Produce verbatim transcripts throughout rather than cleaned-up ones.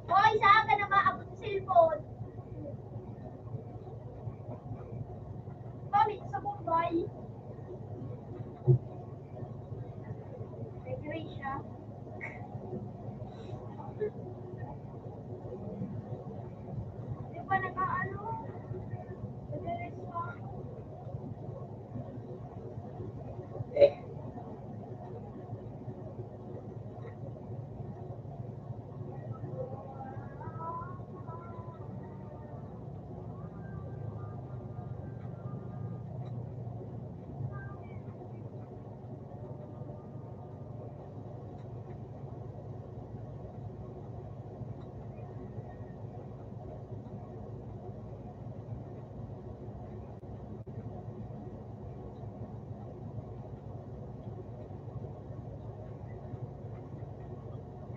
Hoy, saan ka na maabot sa cellphone? Kami sa Bombay. Nag-erase siya. Di ba nag-aano? Nag-erase siya.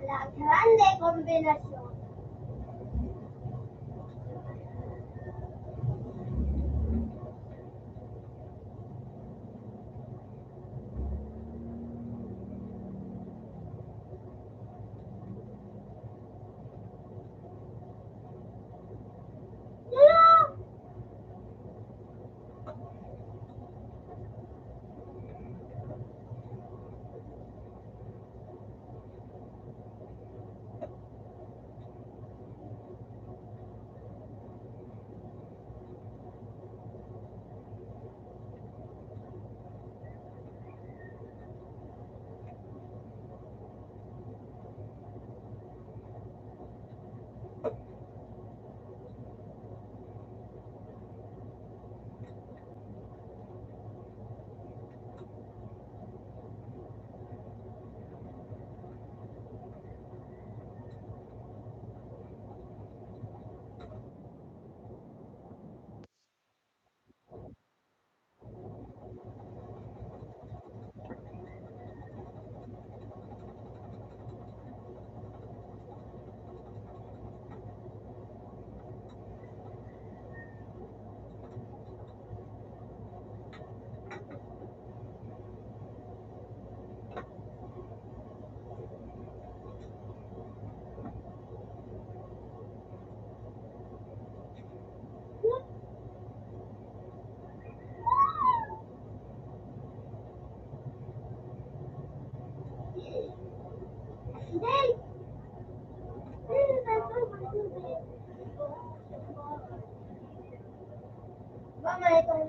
La grande combinación.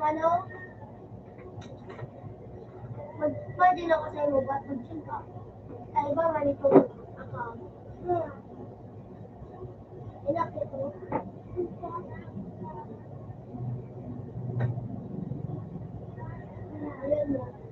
Ano? Mag-, pwede na ako sa'yo, mag-, mag-gym ka. Kaiba man ito. Ako. Hmm. Inapit mo. Ayan mo.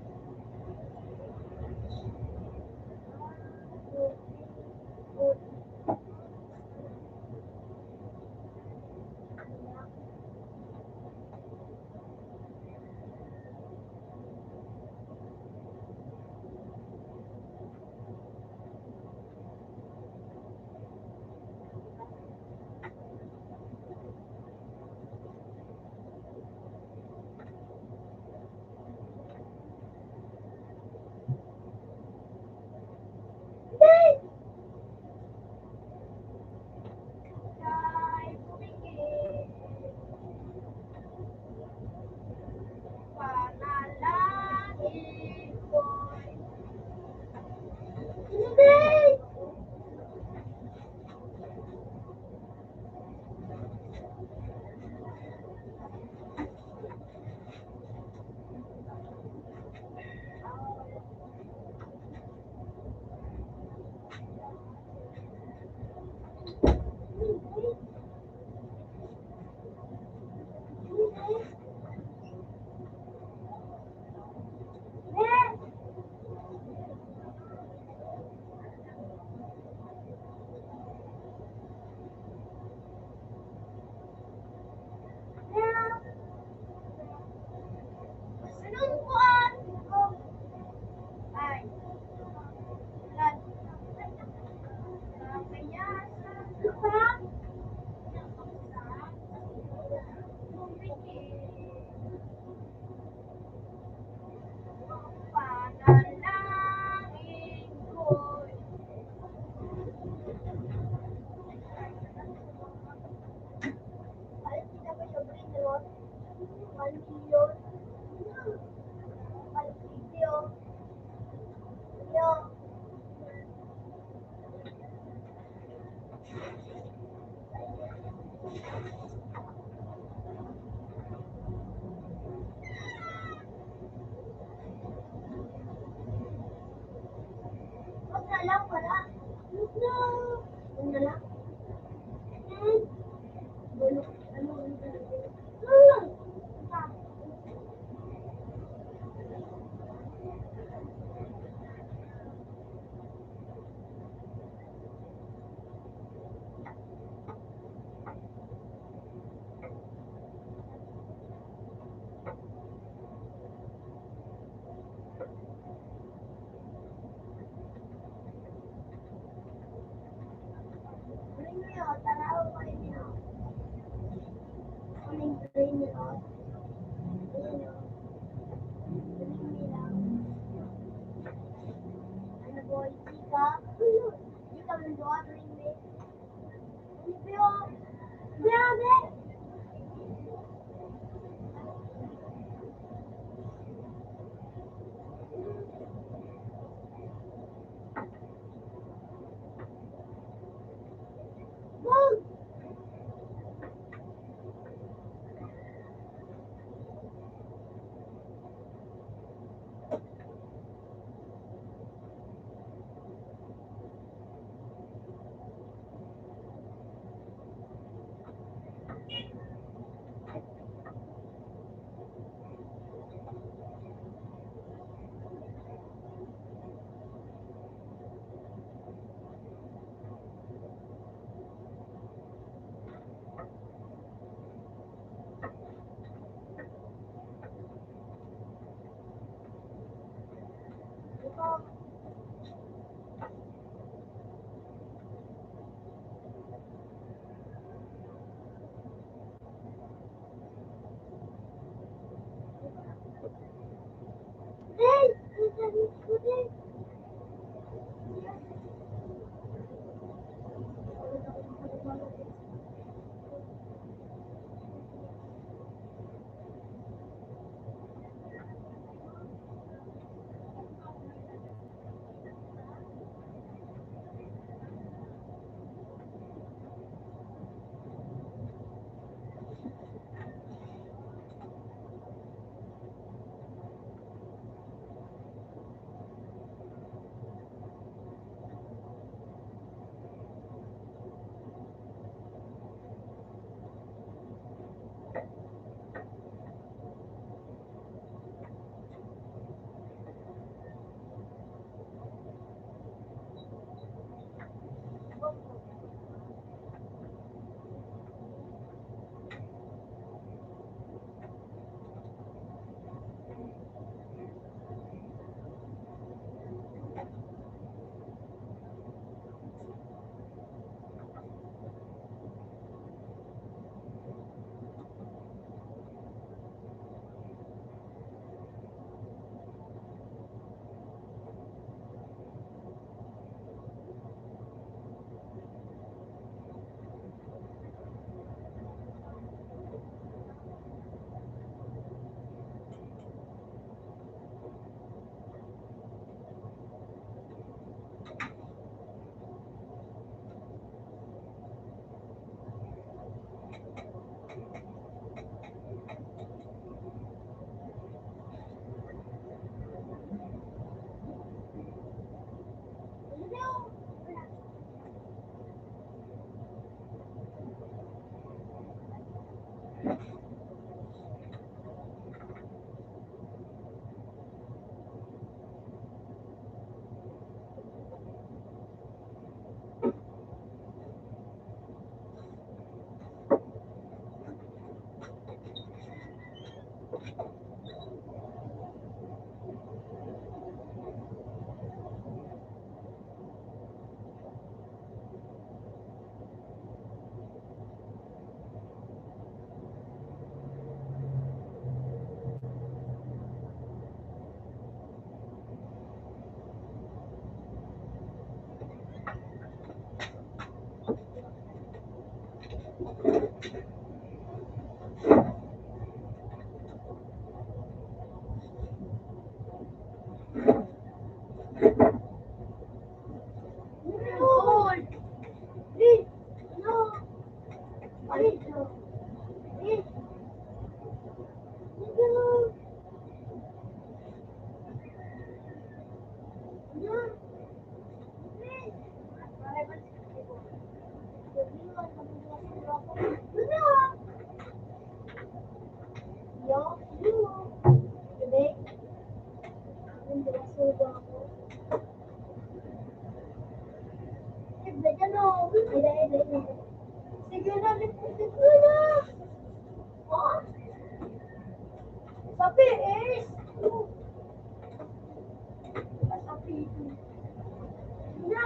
Sige na, sige na. Sa P S. Sa P S. Na.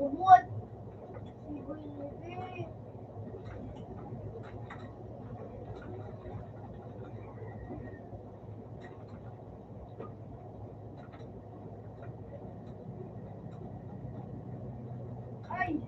Ubod. Sigoy ni Bi. Ay!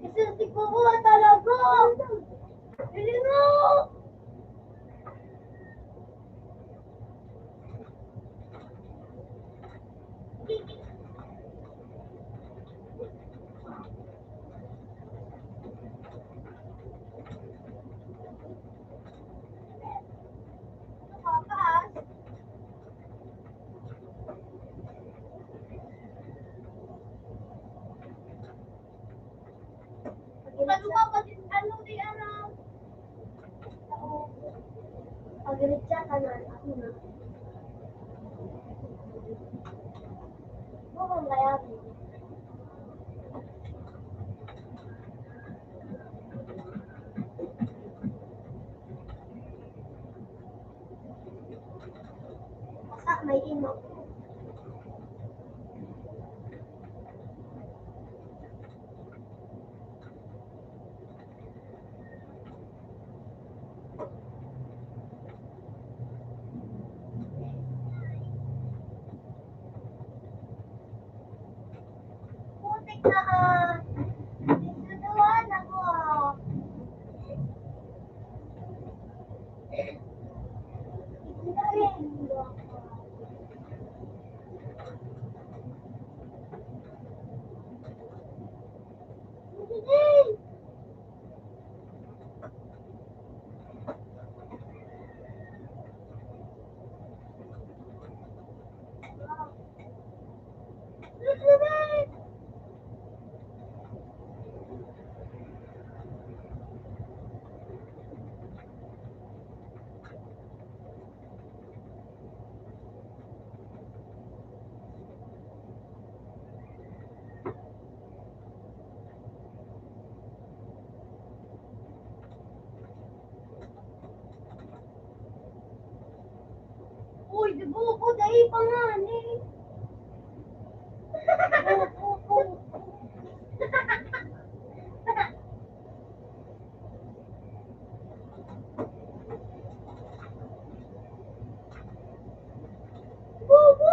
Isang siguro talaga. Dili na. Ano ba? Pag, ano, di, ano? Pag-reach ka na, ako na. Oo, kaya. Sa may imo. Putik na, ah. Duduwa na ko, ah. Bobo, dai pa nga ni. Bobo, bobo. Bobo.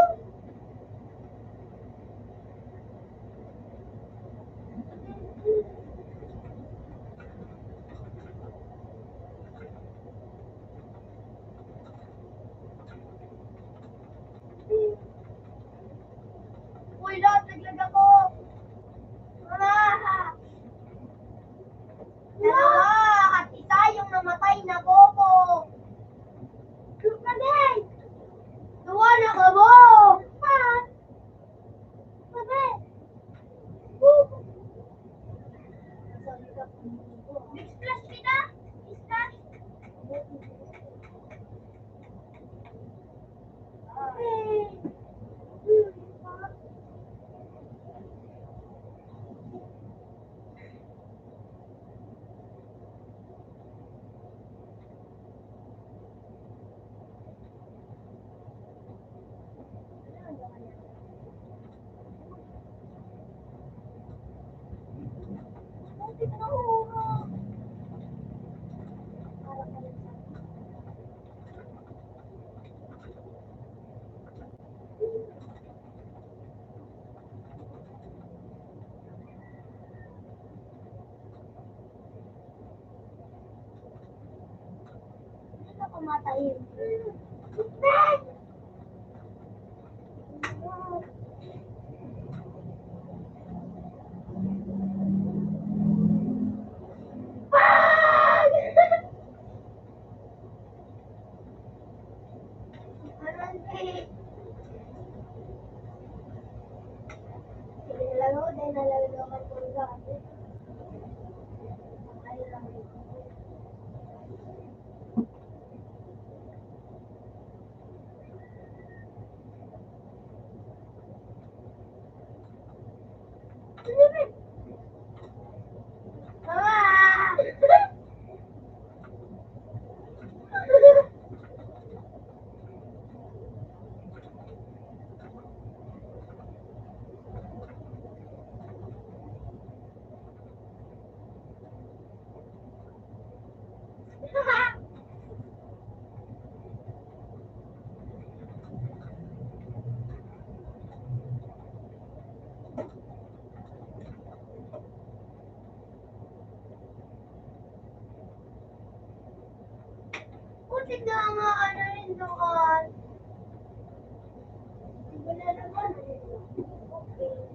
Uy, Lot, naglag ako. Ah! Dalawa, at isa yung namatay na bobo. Duwa na kamo. Discuss kita. Discuss. Hindi ka pumatay. Putik na nga, ano yun doon? Wala naman. Okay.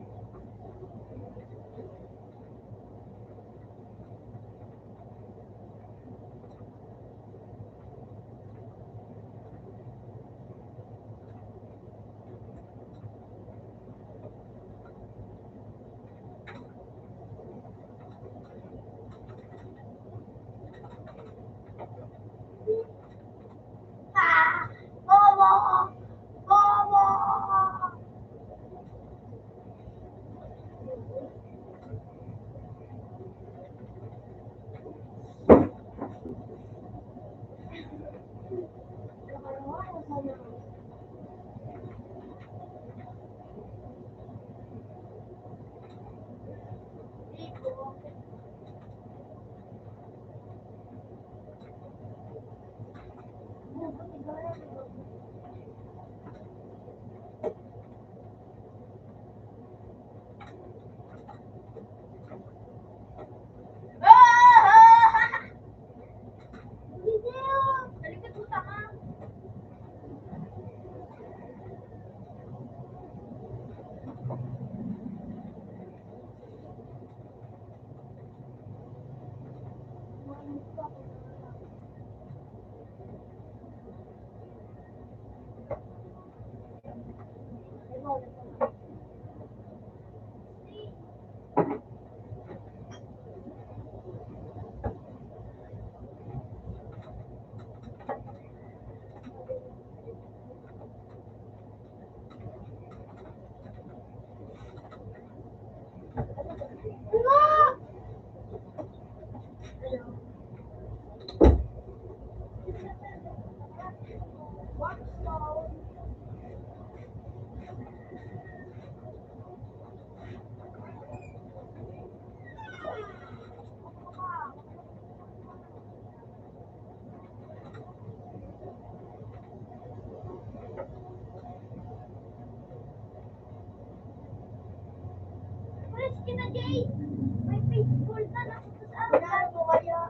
May baseball ka na sa. Wala mo kaya.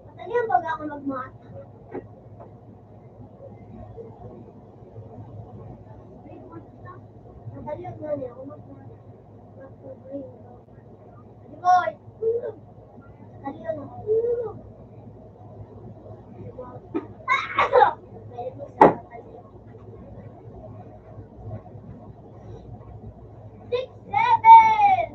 Madali ang baga ako magmata. Madali ang nani ako magmata. Magmata. Boy! Madali ang nani. Six, seven!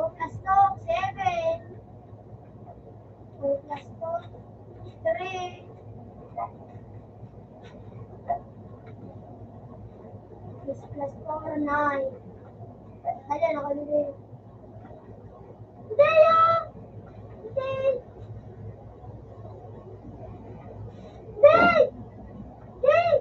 Two plus two, seven. Two plus two, three. Six plus four, nine. Dali, nakalimutan. Dali! Dali! Dali! Dali!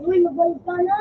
Uy, mabalik ka na.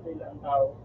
Pila ang tao?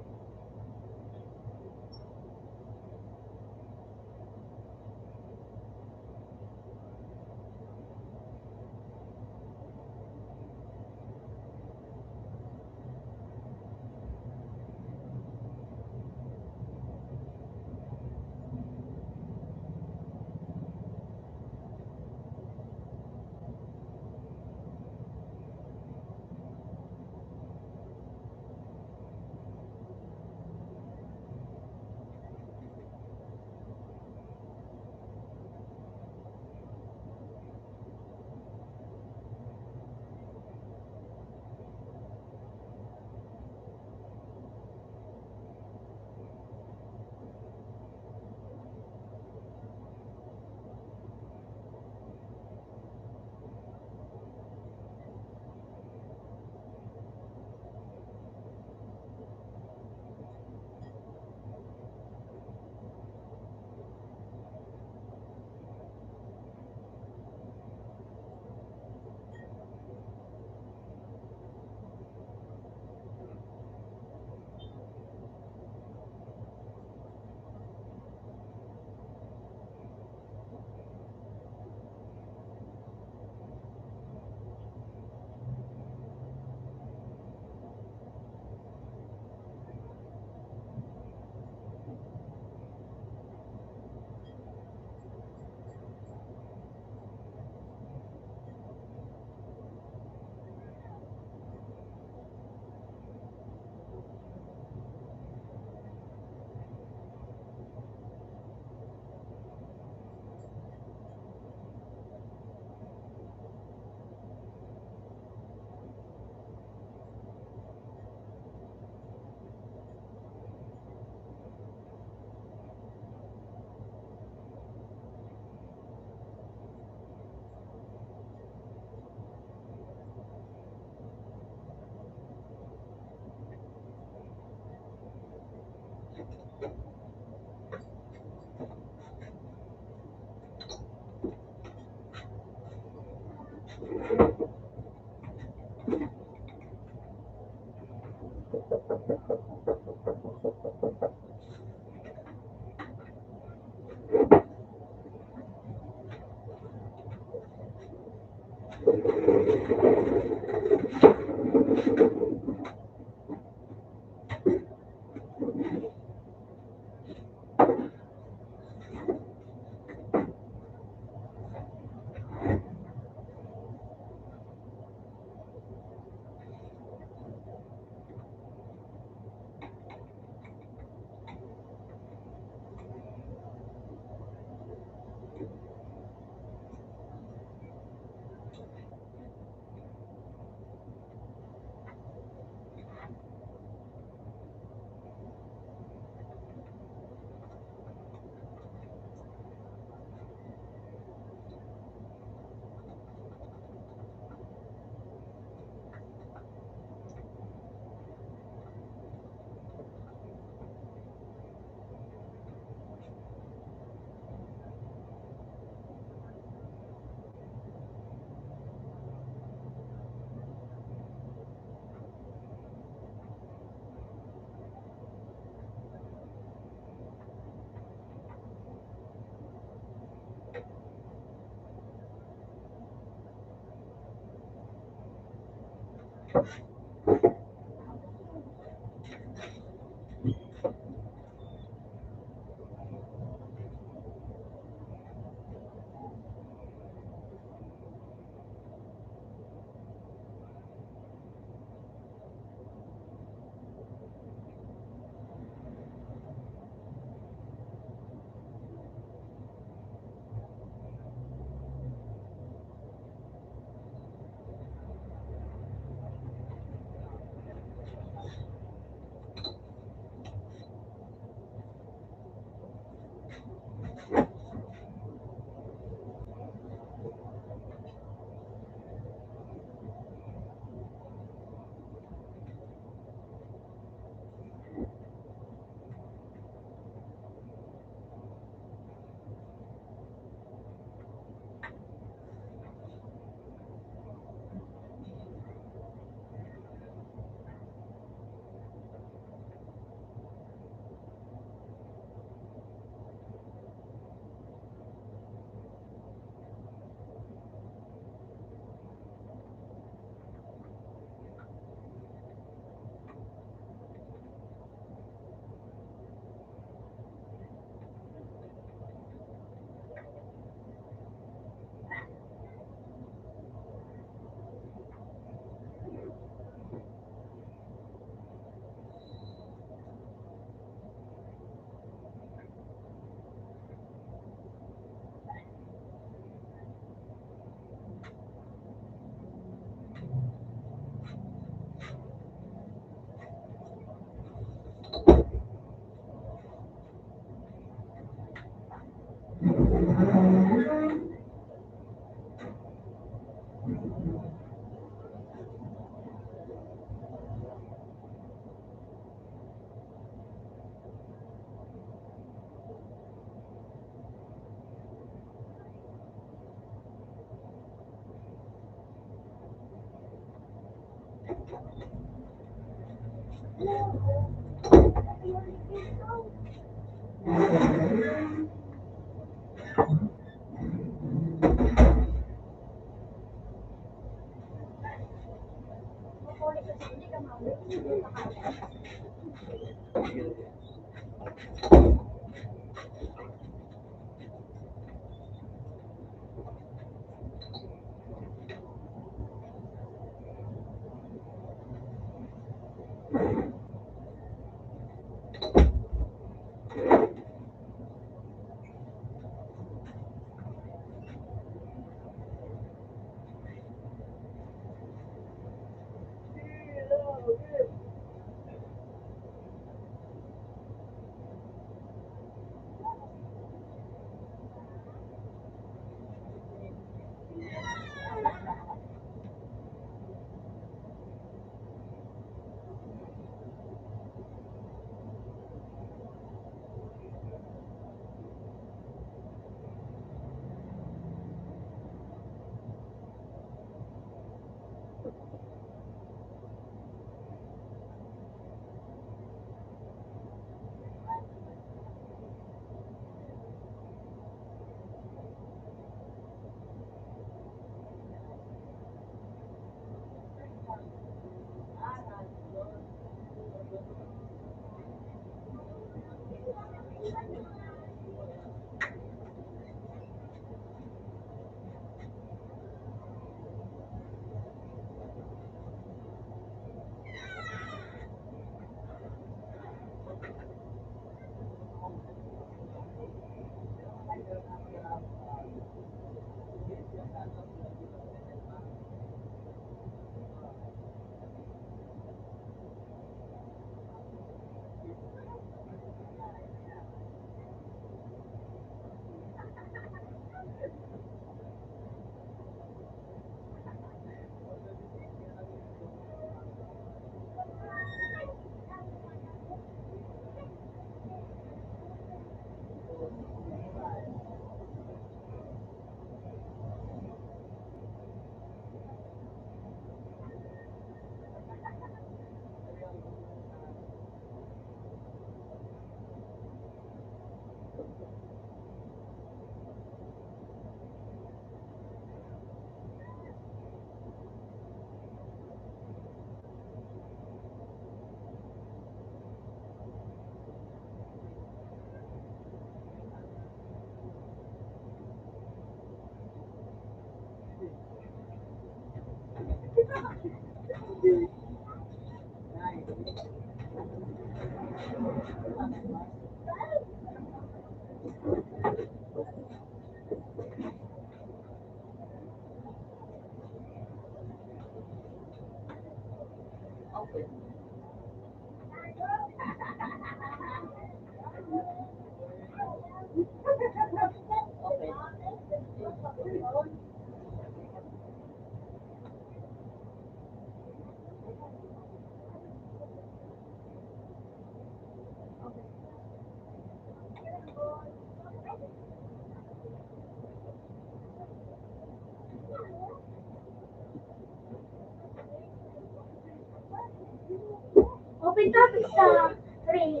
Tapos sa three.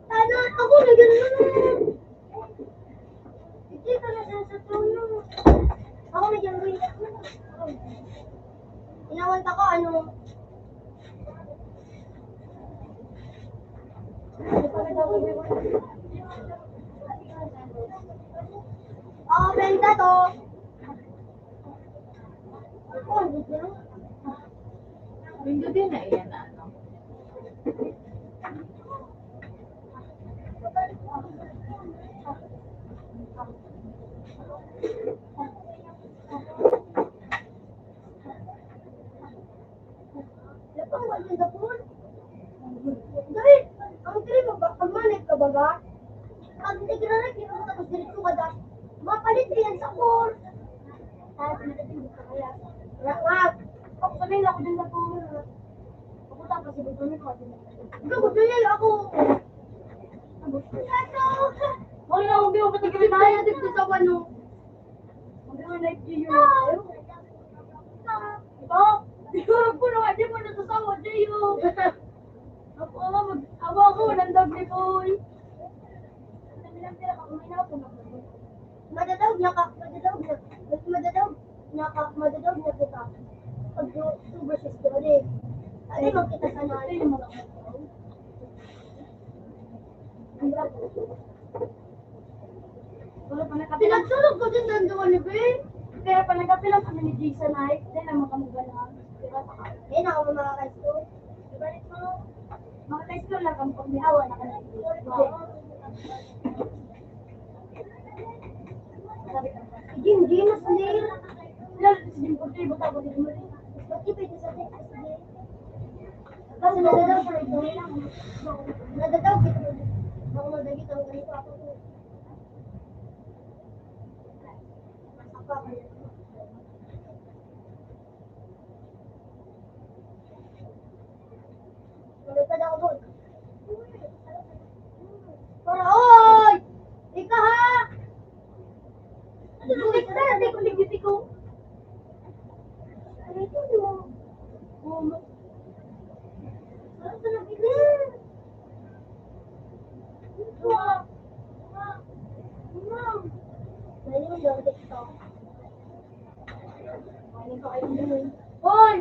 Tana, ako na ganun. Hindi ka na sa tulong. Ako na ganun. Inawan ka ko, ano? Oh, benta to. Pindutin na iyan, ano? Lapang ba yung dapon? Dali, ang trip mo ba? Pag manay ka ba ba? Pag nagrarag, di mo tapos diretso ka da. Mapalit ka yan sa mall. Ah, pinatindi ka kaya. Rakap. Ako, sanay na ako din sa mall. Ako tapos, iba kami pa din. Ikaw, gusto niya ako. Wala, huwag yung katigil tayo dito sa ano. Huwag yung nag-iyon tayo. Ito, siguro ko na nga, di mo nasasawa, Jayo. Ako, mag-, ako, ako, walang dog ni Boy. Madadaog na ka, madadaog na, madadaog na ka, madadaog na kita. Pag two, two versus two, ano eh. Ano yung magkita sa natin? Pero pa nagkape lang, Pinagsulog ko din ang duwa ni Ben. Pero pa nagkape lang kami ni Jason ay, then ang makamuga na. Diba? Eh, na ako mga kaisko. Ibalik mo. Mga kaisko lang ang pagbihawa na kanila. Jim, Jim, mas hindi. Lalo si Jim, pag ibo tapos, Jim, mas hindi. Ba't iba ito sa text? Kasi nadadaw ko rin. Nadadaw ko rin. Ako madagit ang ganito ako. Malipad ako doon. Para, oy! Ika ha! Ano nang ika? Hindi ko ligit ikaw. Ano ito mo? Ulo. Ano ito na bigla? Ito ah. Ma'am. Ma'am. Dali mo daw, TikTok. Hoy!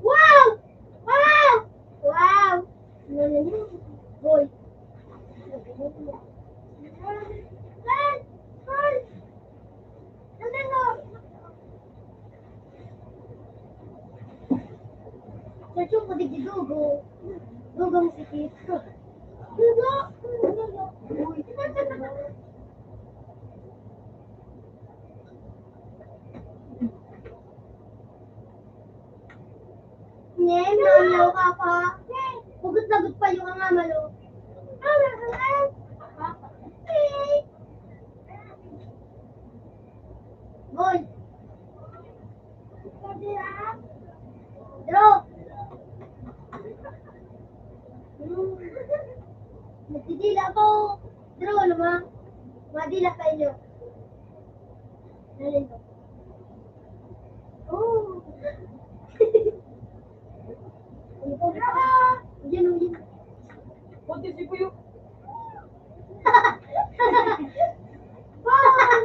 Wow! Wow! Wow! Hoy! Sa chong ko digdi dugo. Dugang sikit. Dugo! Nye, mamaw ka pa. Hugot-lagot pa yung nga, malo. Boy. Draw. Hmm. Nagdidila ako. Draw naman. Madila pa inyo. Nalito. Oh. Yan, oh, yan. What is it for you? Wow!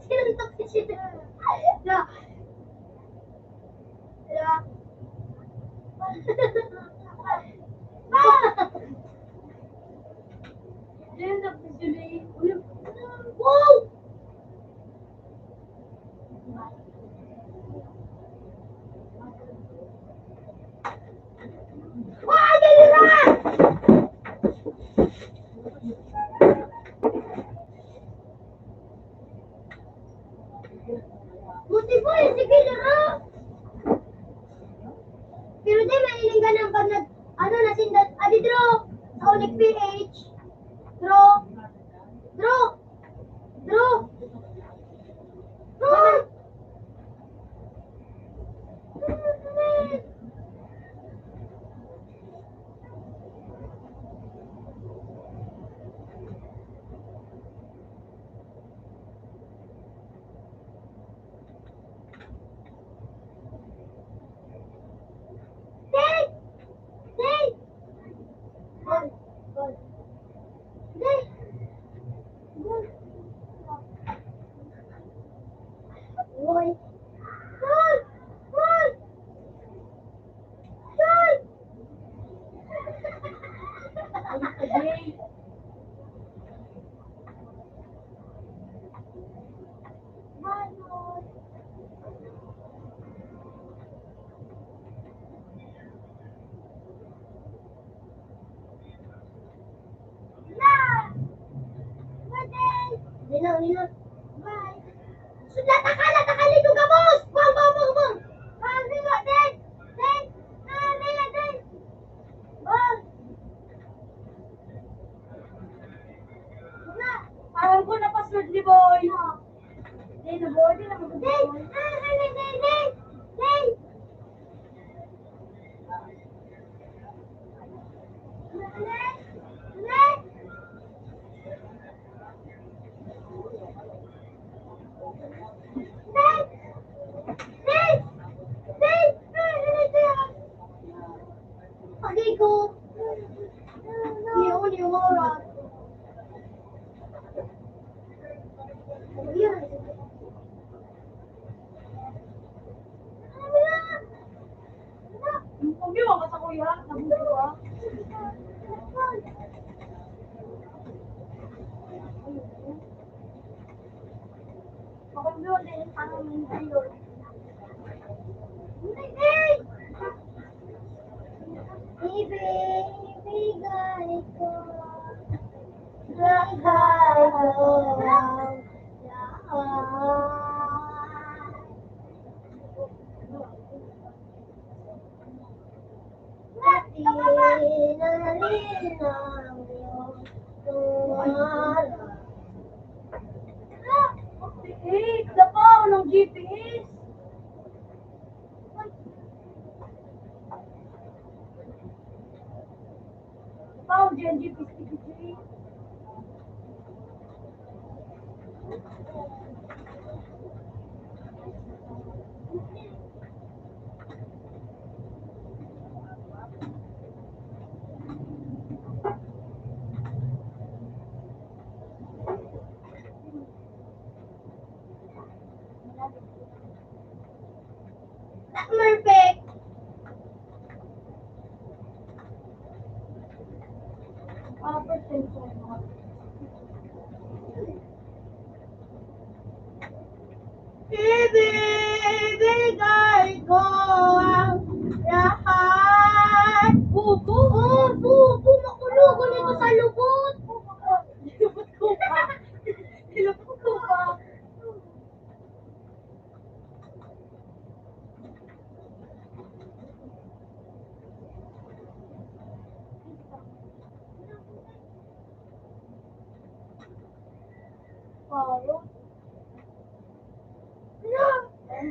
Sinuntok ko siya. Hala. Hala. Wow! Buti po, eh, sige, Laro. Pero di, mahiling ka ng pag nag-, ano, nasindat, adi, Dro, sa Unik P H. Dro. Dro, Bye. Sudla ta ka, lata ka, ligo gabos! Bang, bang, bang, bang! Bang, ligo, din! Din! Ah, din, din! Bang! Alam ko na password ni Boy. Din, na Boy, din, na Boy. Din! Ah, din, din, din! Din! Pagay ko. Hindi ako niwala. Ang biwa ka sa kuya, nabuto ka. Makambiwa din ang pangangin sa'yo. Ibibigay ko. Ibigay ko. Hey, dapaw ng G P S. Dapaw, G P S. Perfect. Ibibigay ko ang lahat. Bubo, oh, bubo, makulog nito sa lubot. Lubot ko pa. Lubot ko pa.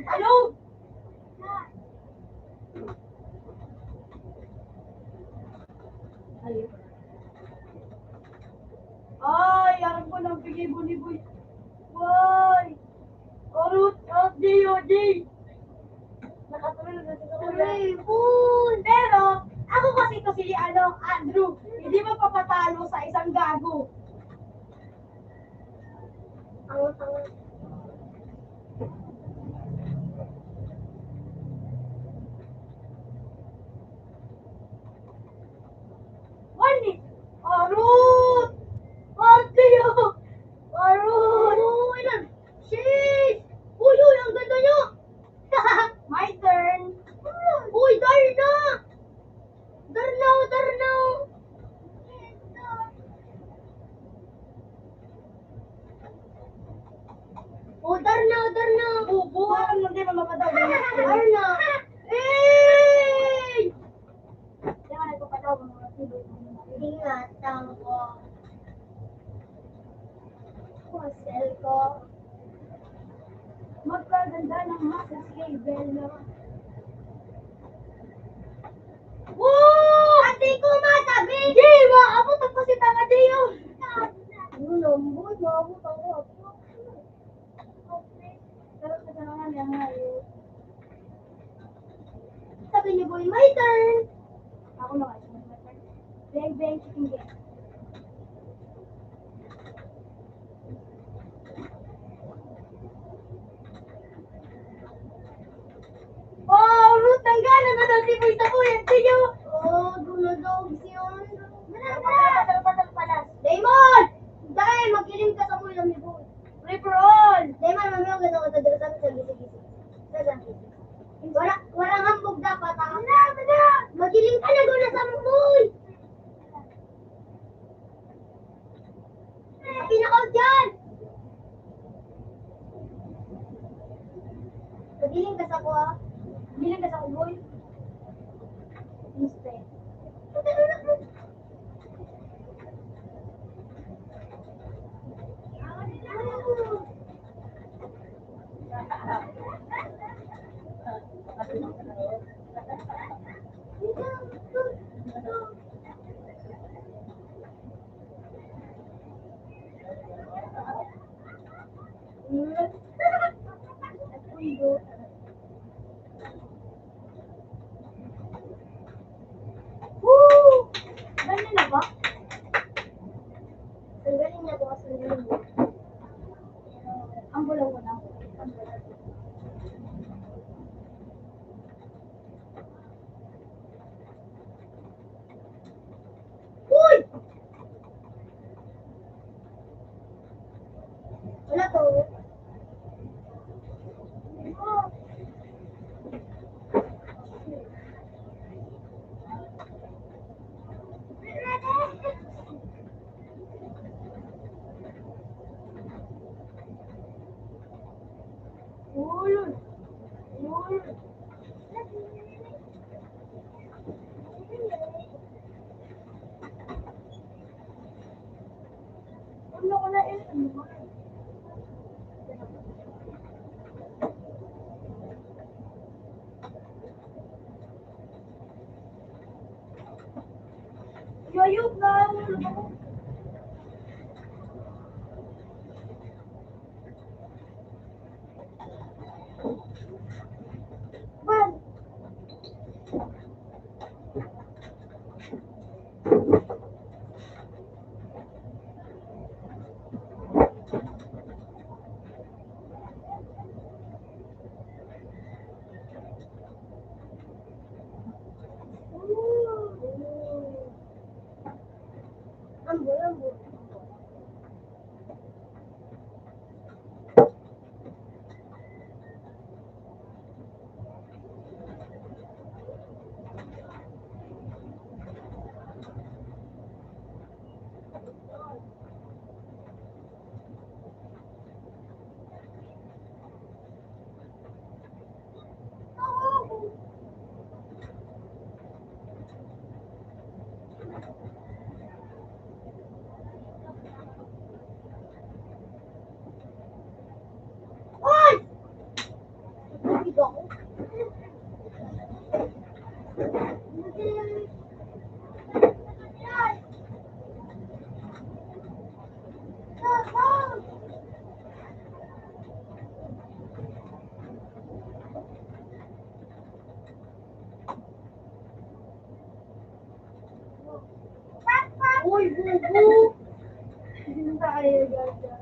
Hello? Ay, aram ko nang pinibo ni Boy. Boy! Orot, orot, di, orot, di. Nakatulog na siguro. Aray, Boy! Pero, ako kasi to si, ano, Andrew. Hindi magpapatalo sa isang gago. Ang, ang, Wani! Arot! Ate, oh! Arot! Oh, ilan? Shit! Uy, uy, ang ganda niya! My turn! Uy, Darna! Darna, oh, Darna, oh! Oh, Darna, oh, Darna! Bubuhan mo din ang mapatawag. Darna! Hey! Kaya nga nagpapatawa ng mga tibay. Ingatan ko. Puzzle ko. Magkaganda ng muscles kay Bella. Woo! Ate ko, masabi! Di ba? Abot ang pasita nga, Dio! Ano, lambot? Maabot ako. Pero sa mga niya nga, eh. Sabi niyo, "Boy, my turn." Ako na nga, my turn. Bang, bang, chicken bang. Oh, Ruth, ang gana na daw si Boy sa kuya, tiyo. Oh, dunodog siya. Patal, patal, patal, patal. Damon! Dahil, mag-ilim ka sa kuya ni Boy. Free for all! Damon, mami, ang ganda ko sa dito, sabi sa gisi-gisi. Sa gisi-gisi. Wala, walang hambog dapat, ha? Wala, wala! Mag-ilim ka na doon na sa Boy! Pinakaw dyan! Bilang ka sa uloy. Respect. Woo! Ganyan na ba? Ang galing niya, boss. Ang galing niya. Ang bulaw ko lang. Uy! Wala to. Uy! Uy! Yayog na. Ambul, ambul. Uy, bubo! Hindi na tayo gagawin.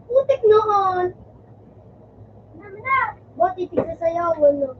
Putik noon! Buti tigsasayawan, no?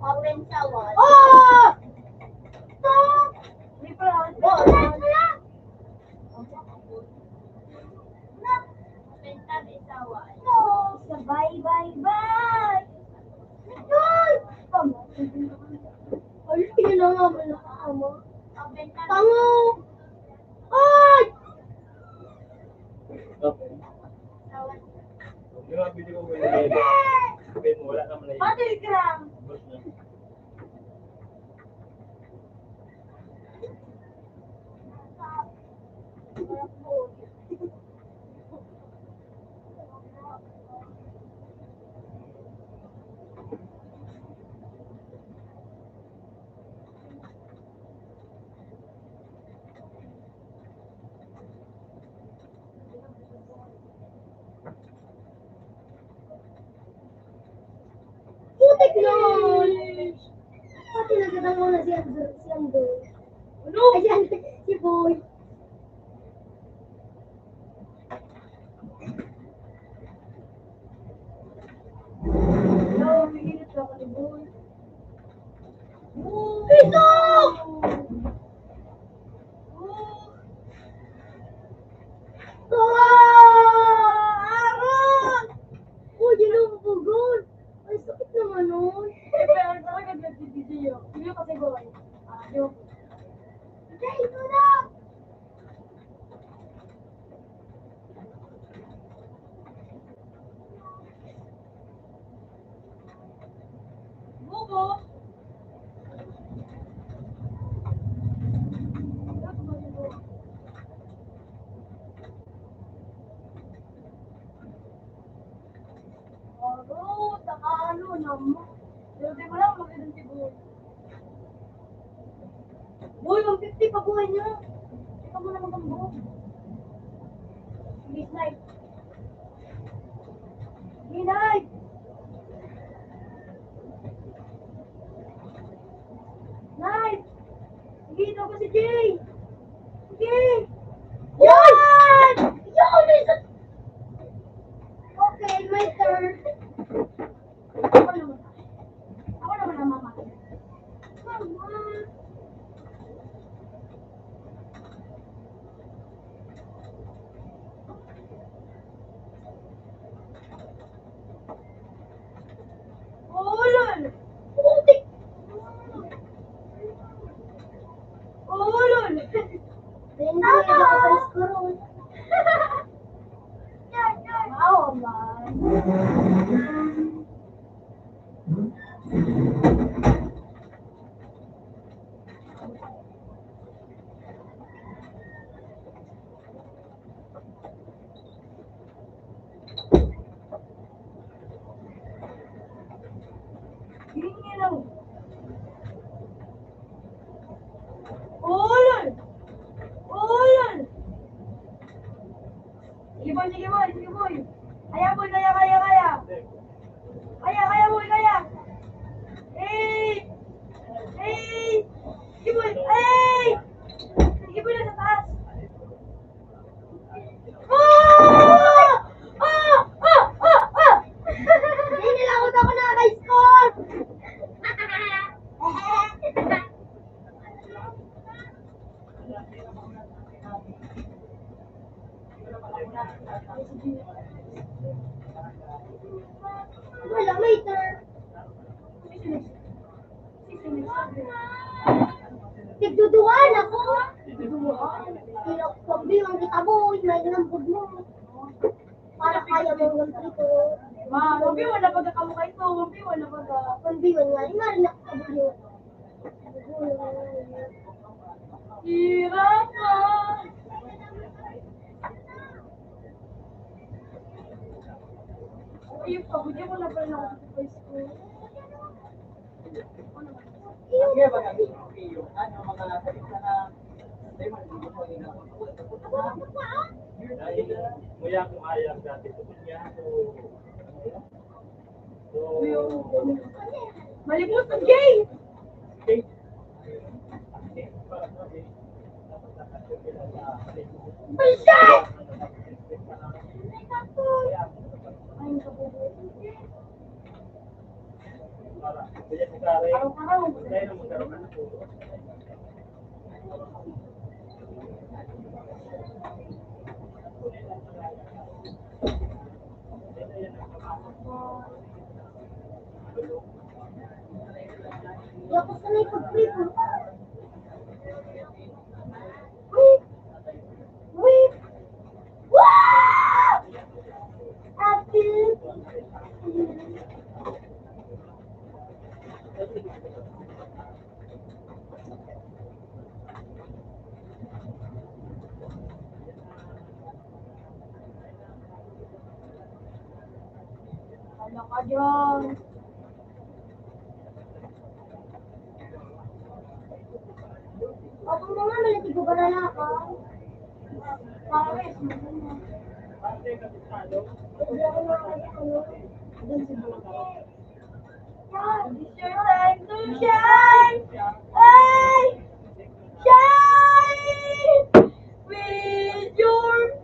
Open sa wall. Oh! Stop! May pa-, Sabay, bye, bye! Ay, yun na nga, wala ka mo. Tango! Ay! Okay. Yung mga video ko, yung mga video. Wala naman na yun. Battleground! Putik nun! Kita mo na si Andrew, si Andrew. Ano? Ay, si Andrew, si Boy. Hello, minute ako ni Boy. Ito! Aron! Uy, yun ang bugon. Ay, sakit naman nun. Eh, pero ang talaga nagbibidiyo. Hindi ko kasi gawin. Ah, joke. Hindi, ito na! Buko. Aro, takalo naman. Pero di mo lang magandang sibuyas. Boy, one fifty pa buhay niya. Ikaw mo naman ang buhok. Sige, Nay. Sige, Nay. Nay! Sige, ito ko si Jay! Sige! Yan! Yan! Isa- Okay, my turn. Ako naman. Ako naman ang mama. Mama. Ulol! Putik! Ulol! Hindi, nakapalis ko ron. Yan, yan. Wow, man. Ulol! Ulol! Sige, boy, sige, boy, sige, boy. Kaya, boy, kaya, kaya, kaya. Kaya, kaya, boy, kaya. Hey! Hey! Sige, boy. Hey! Sige, boy, nasa taas. Ah! Ah! Ah! Ah! Ah! Hindi nila ako, ako nakaka-score! Wala, may turn. Tigduduhan ako. Tigduduhan. Pag-B one kita, boy, may nambog mo. Para kaya mo ng dito. Ma, one B one na pagkakamukha ito. One B one na pagka- One B one nga. Yung nga rin ako kabuli. Hirap, ah. Ayun pa, bigyan ko na pala ng high school. Muya kung ayam dati ko niya, so, so, Malipot ang gay! Bullshit! Tapos na yung pag-prito. Wait! Wait! Wow! Happy! Ano ka dyan? Ako na nga, may natigo ka na lang ako. Parang yes, hindi ako na, ano, dun sa mga It's your time to shine. Hey, shine with your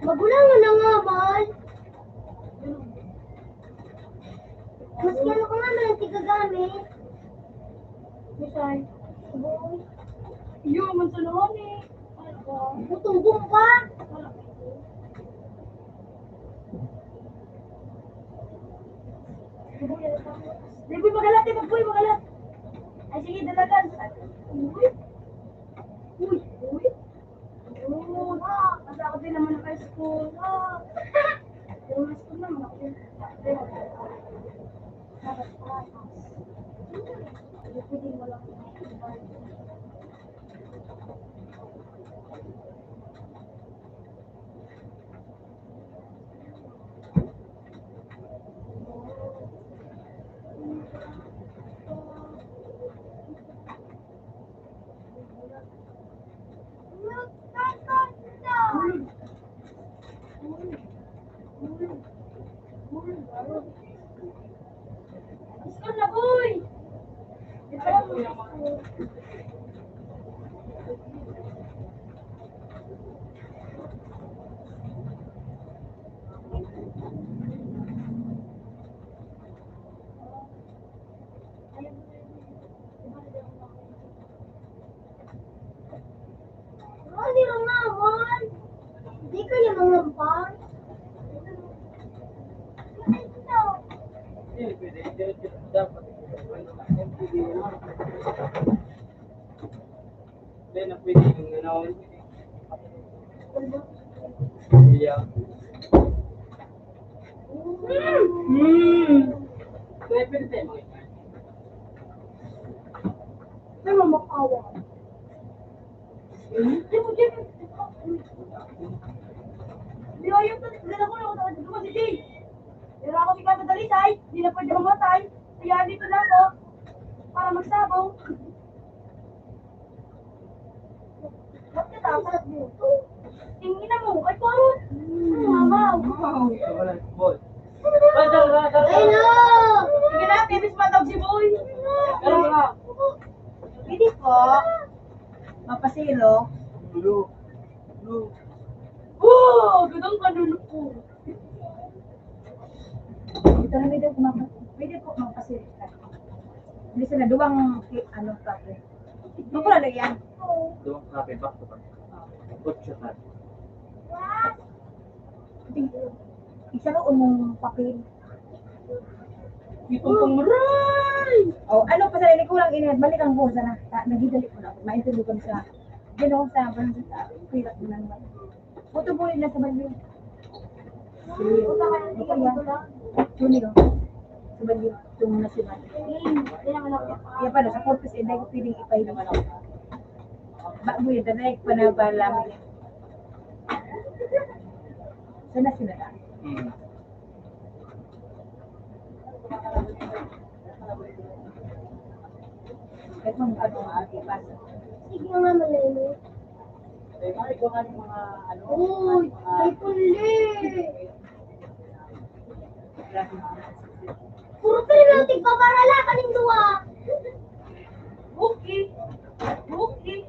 Magulangan na nga man. Mas kaya ko nga man ang tigagamit. Misan. Iyo, man sa noon eh. Ano ba? Gutom ka? Di, boy, magalat, di, boy, magalat. Ay, sige, dalagan. Uy. Uy, uy. Uy. Kasi ako din naman naka-school. Pero mas ko naman ako din. Hindi pwedeng walang Hindi kaya mangampang? Hindi na pwede yung ano. Yeah. Mm. Kaya pwede tayo makita. Ano, makawa? Di mo, Jim. Di ba yung dala ko na ako sa Jay? Pero ako si Kata Dalisay, di na pwede mamatay. Kaya dito na ako para magsabong. Ba't ka tapalat dito? Tingin na mo, ay, parang, mama. Ay, no! Sige na, pwede sumatawag si Boy. Pero wala. Pwede po. Mapasilo. Blue. Blue. Oh, gandang kanunok ko. Ito na, pwede po mapa-, pwede po mapasilo. Hindi sila duwang ki-, ano, kape. Ano ko na yan? Duwang kape, back to back. Kutsa ka. Isa ko umong papel. Itong pangmaray! Oh, ano pa sa ini, kurang ini, balik ang kursa na. Ta-, nagidali ko na. Maintindihan ko sa, you know, sa, sa, sa, hirap na naman. Puto boy na sa balyo. Sige. Ano kaya? Junior. Sa balyo. Itong nasibat. Kaya pala, sa corpus, eh, dahil ko pwedeng ipahinom. Bago yun, direct pa na ba lang. Sa nasyonal. Mm. Sige nga, malay mo. Uy, may puli. Puro kayo lang tigpaparala, kaning duwa. Okay. Okay.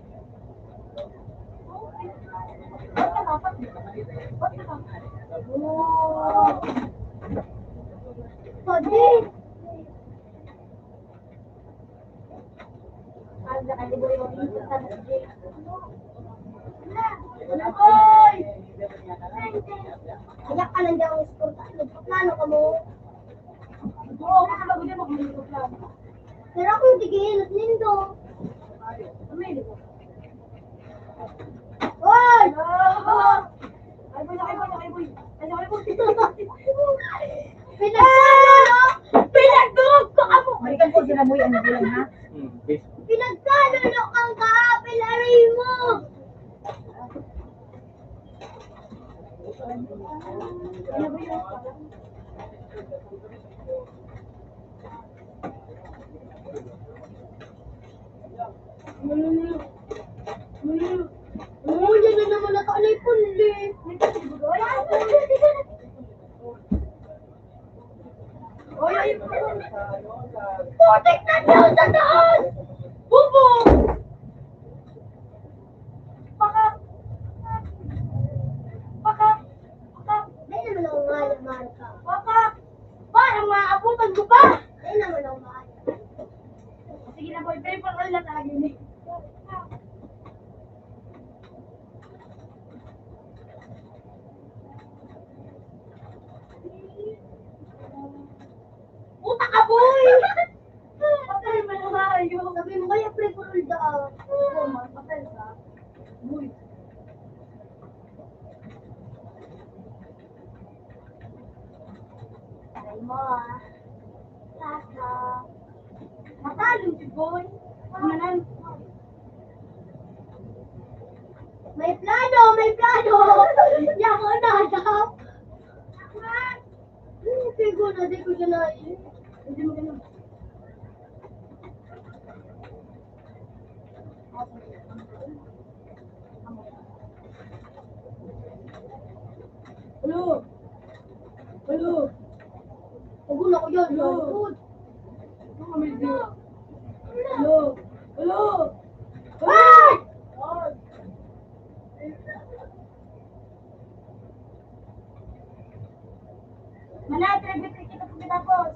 Pwede. Ayak ka lang daw ang eskorta. Nagpaplano ka mo. Oo, kasi bago din ako magpaplano. Pero akong tigihilot nindo. Hoy! Pinagkalolo! Pinagdurog ko kamo! Balikan ko sila mo yung bulan, ha? Hmm, bis- Pinagkalolo kang kaapil, aray mo! Oh, yan na naman ang kalay puli. Putik na Diyos sa taas! Bubong! Pakak! Pakak! Pakak! Dahil naman ako nga, Marka. Pakak! Parang maabutan ko pa! Dahil naman ako nga. Sige na, boy. Pero pang-all na talaga yun eh. Puta ka, boy! Patay man ang hayop. Sabi mo, kaya pre, purulda, ah. Oo, man, patay ka. Boy. Patay mo, ah. Lasa. Matalo si boy. Manan. May plano, may plano. Yako na daw. Hindi ko na, di ko na nai-, hindi mo ganun. Hello? Hello? Pagod ako yan, hello? Hello? Hello? Ay! Manay, trebe, trebe, trebe, tapos.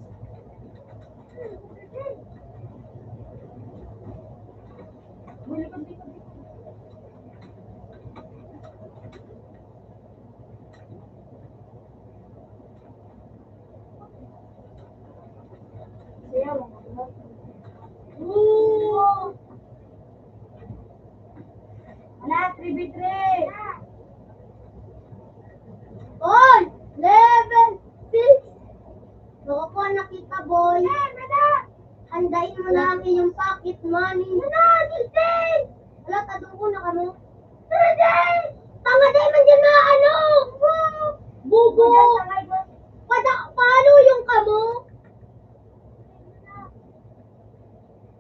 Sayaw. Ooh! Ala, three by three. Oy! Level six! Baka po nakita, boy. Andain mo na ang iyong pocket money. Wala, Justin! Wala, taduko na kamo. Justin! Tanga, di man dyan maano! Bubo! Pada, paano yung kamo?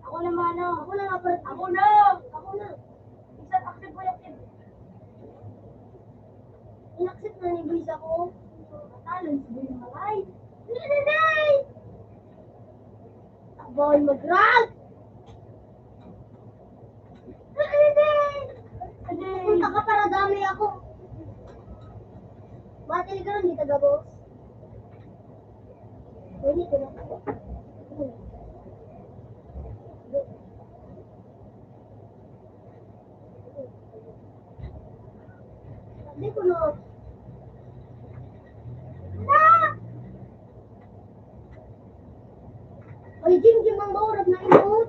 Ako na, mano. Ako na nga, bro. Ako na! Ako na! Isa, active ko, active. In-accept na ni Boy sa ko. Matalon si Boy na malay. Hindi, hindi! Bawal mag-rank! Hindi! Punta ka para damay ako. Battle ka rin, di taga boss. Hindi ko na. Di ko na. Ay, Jim, Jim, ang maurag na imot.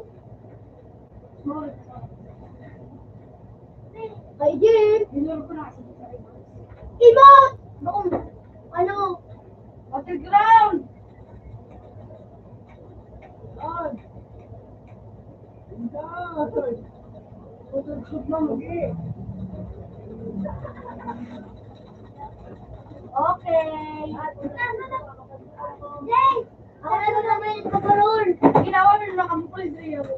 Ay, Jim. Imot! Noong, ano? Underground! Yan. Yan. Photoshop lang, eh. Okay. Jay! Ako na naman yung kabarol. Ginawa mo na kami po yung Jay ako.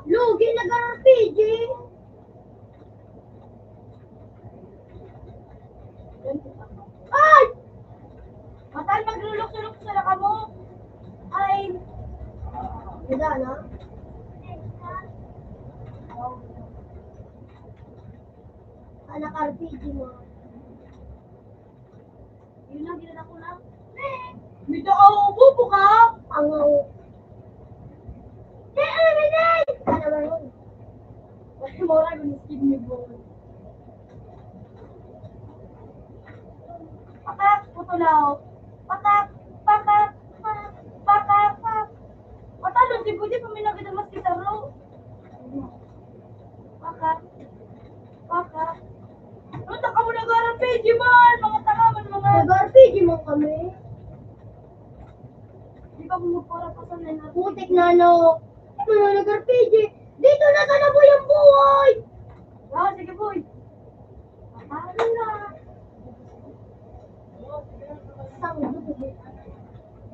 Lugi, nag-R P G. Ay! Matal, maglulukso-lukso na kamo. Ay. Wala na. Anak R P G mo. Yun lang, ginanap ko lang. May tao, upo ka! Ang Kaya ano na yan? Ano ba yun? Wala mo lang, yung skin ni Boy. Pakak, putulaw. Pakak, pakak, pakak, pakak. Matalon, di pwede pa may nagadamas gitaro. Pakak. Pakak. Ano ta kamo nag-R P G man? Mga tanga man, mga Nag-R P G man kami. Di ka mo para pa sa nila. Putik na, no. Ano, nag-R P G? Dito na sa Naboy ang buhay! Ah, sige, boy. Patalo na. Sang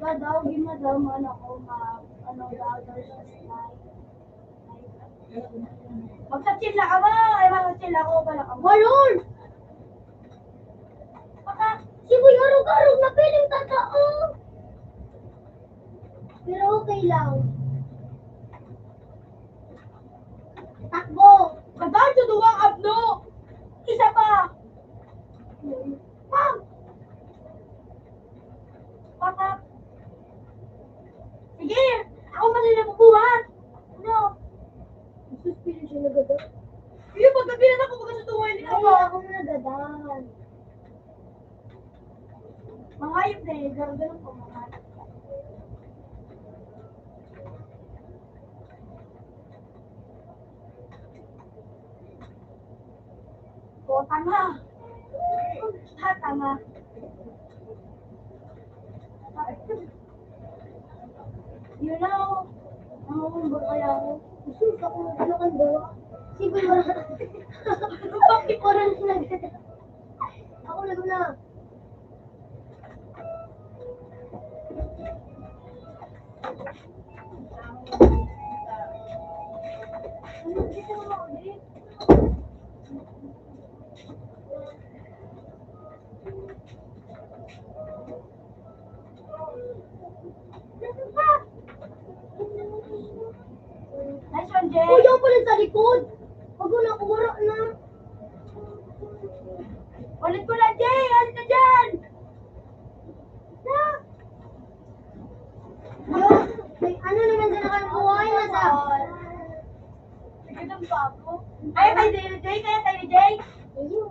Gadaw, ginadaw man ako mag, ano, vloggers as live. Magsa-chill na ka ba? Ay, magsa-chill ako, pala ka. Walol! Baka, si Boy Arog-arog na piling tata, oh. Pero okay lang. Takbo! Kadaan sa duwang abno! Isa pa! Pam! Pakak! Sige! Ako man na nabubuhat! Ano? Jesus, pili siya nagada. Iyo, pagkabihan ako, pagkasutungan niya Ay, ako. Ako na nagadan. Mangayop na eh, garo-garo po, mangayop. Kota na. Tata na. Yun na, oh. Nangungumbor kaya ako. Jesus, ako na, ano kang gawa? Sige, wala. Bakit wala na nag-, ako na, na. Ano, dito mo, ulit? Nice one, Jay. Uy, ako pala sa likod. Pag wala ko, wala na. Ulit ko lang, Jay. Alis na dyan. Na. Yo, may ano naman sa nakabuhay na sa Sige lang ba ako? Ay, kay Jay, Jay, kaya kay Jay. Ayun.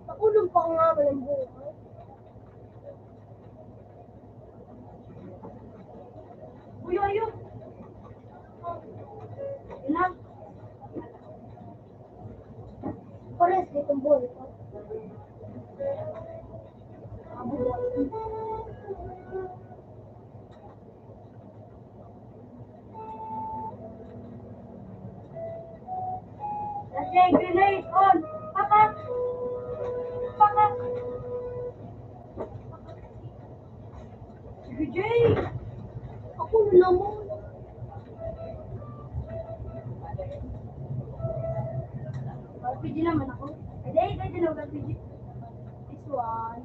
Pakulong pa nga, walang buhay. Uy, uy, uy. Ina. Pares, itong buhay ko. Lagay grenade on. Pakak! Pakak! Sige, Jay! Ako na naman. R P G naman ako. Ay, dahil, dahil, dahil, R P G. This one.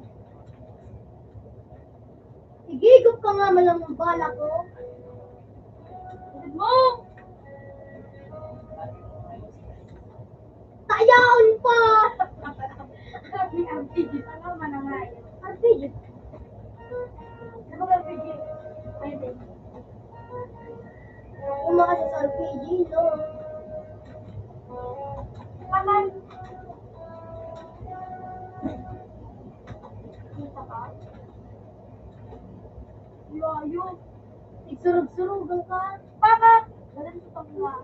Igigop ka nga, malang bala ko. Good move! Tayaon pa! Ang pigit, ano, manangay. Ang pigit. Ano ba pigit? Pwede. Umakas sa R P G, no? Paman. Kita ka? Layo. Igsurog-surugan ka. Bakit? Ganun sa pagla.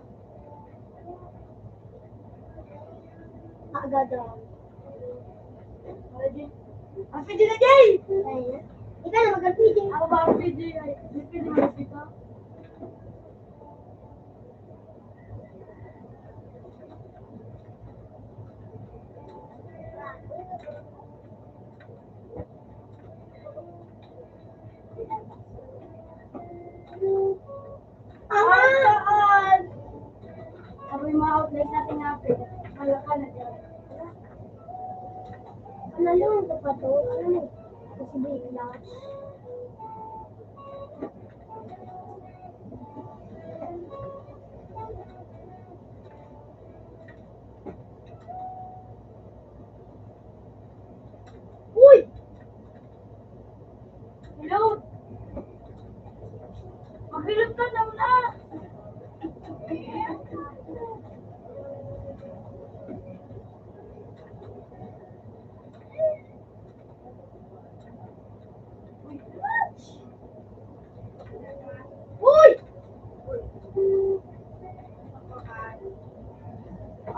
Agad daw. Pwede. Ang pwede na, Jay! Ay, ikaw na mag-R P G. Ako ba ang pwede? Ay, hindi pwede mag-R P G ka? Aman! Sabi mga outlet natin nga, malaka na dyan. Ano yung sapato? Ano yung kasi bigla? Uy! Hello? Maghilot ka na muna! Uy!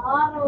Aro!